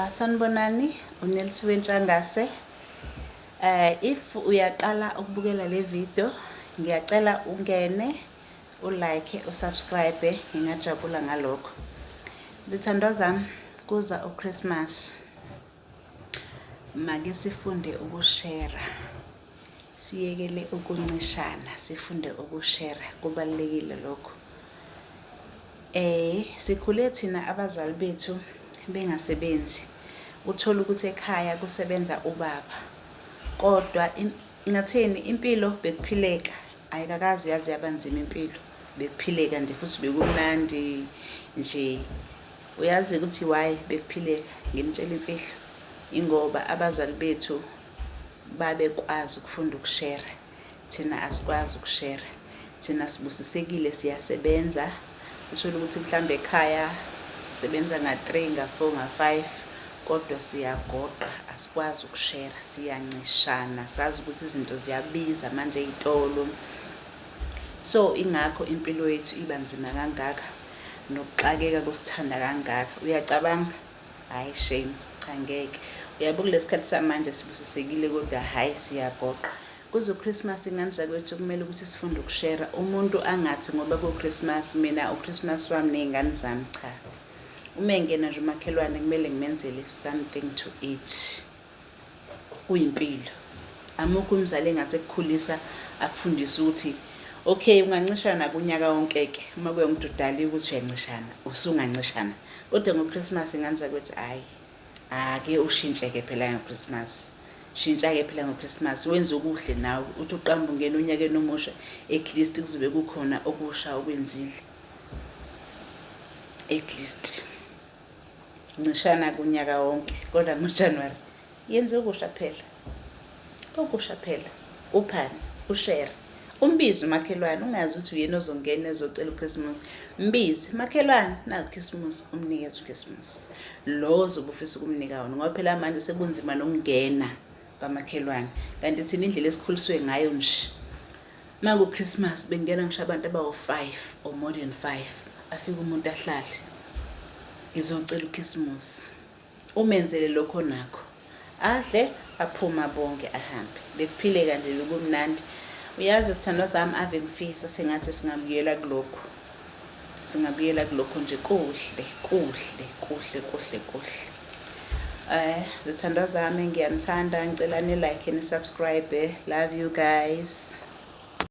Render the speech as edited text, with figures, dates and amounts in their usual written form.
Sanibonani, uNelisiwe Ntshangase. If uyaqala ukubukela le video, ngiyacela ungene, u-like, u-subscribe, ngingajabula ngalokho. Zithandwa zami, kuza uChristmas. Make sifunde ukushera. Siyekele ukuncishana, sifunde ukushera, kubalulekile lokho. Sikhule thina abazali bethu bengasebenzi, uthole ukuthi ekhaya kusebenza ubaba, kodwa ngathini impilo bekuphileka, ayikakaze yaze yaba nzima impilo, bekuphileka nje futhi bekumnandi nje. Uyazi ukuthi why bekuphileka? Nginitshela imfihlo, ingoba abazali bethu babekwazi ukufunda ukushera. Thina asikwazi ukushera. Thina sibusisekile siyasebenza. Uthole ukuthi mhlawumbe ekhaya sisebenza nga-three, nga-four, nga-five, kodwa siyagoqa, asikwazi ukushera, siyancishana. Sazi ukuthi izinto ziyabiza manje ey'tolo. So ingakho impilo yethu iba nzima kangaka, nokuxakeka kusithanda kangaka. Uyacabanga? Hhayi shame, cha ngeke. Uyabo kulesi khathi samanje sibusisekile kodwa hhayi siyagoqa. Kuze uChristmas ingane zakwethu kumele ukuthi sifunde ukushera. Umuntu angathi ngoba ku-Christmas mina uChristmas wami ney'ngane zami, cha. Uma engena nje umakhelwane kumele ngimenzele something to eat. Kuyimpilo. Amukho umzali engathi ekukhulisa akufundise ukuthi okay ungancishana kunyaka wonke-ke uma kuye umuntu udaliwe ukuthi uyancishana usungancishana kodwa ngoChristmas ingane zakwethu hhayi ake ushintshe-ke phela ngoChristmas. Shintsha-ke phela ngoChristmas wenze okuhle nawe uthi uqamba ungena onyakeni omusha at least kuzobe kukhona okusha okwenzile at least. Ncishana kunyaka wonke kodwa ngoJanuary yenza okusha phela. Okusha phela. Uphane, ushere. Umbize umakhelwane ungazi ukuthi uyena ozongena ezocela uKhisimusi. Mbize, makhelwane, naku uKhisimusi, umnikeze uKhisimusi. Lo ozobe ufisa ukumnika wona ngoba phela manje sekunzima nokungena kwamakhelwane. Kanti thina indlela esikhuliswe ngayo nje Maku Christmas bengena ngisho abantu abawu-5 or more than 5 afike umuntu ahlale ngizocela ukhisimusi umenzele lokho nakho adle aphuma bonke ahambe bekuphileka nje bekumnandi uyazi sithandwa sami ave ngifisa sengathi singabuyela kulokhu singabuyela kulokho nje kuhle kuhle kuhle kuhle kuhle. Zithandwa zami ngiyanithanda ngicela ni like ni subscribe love you guys.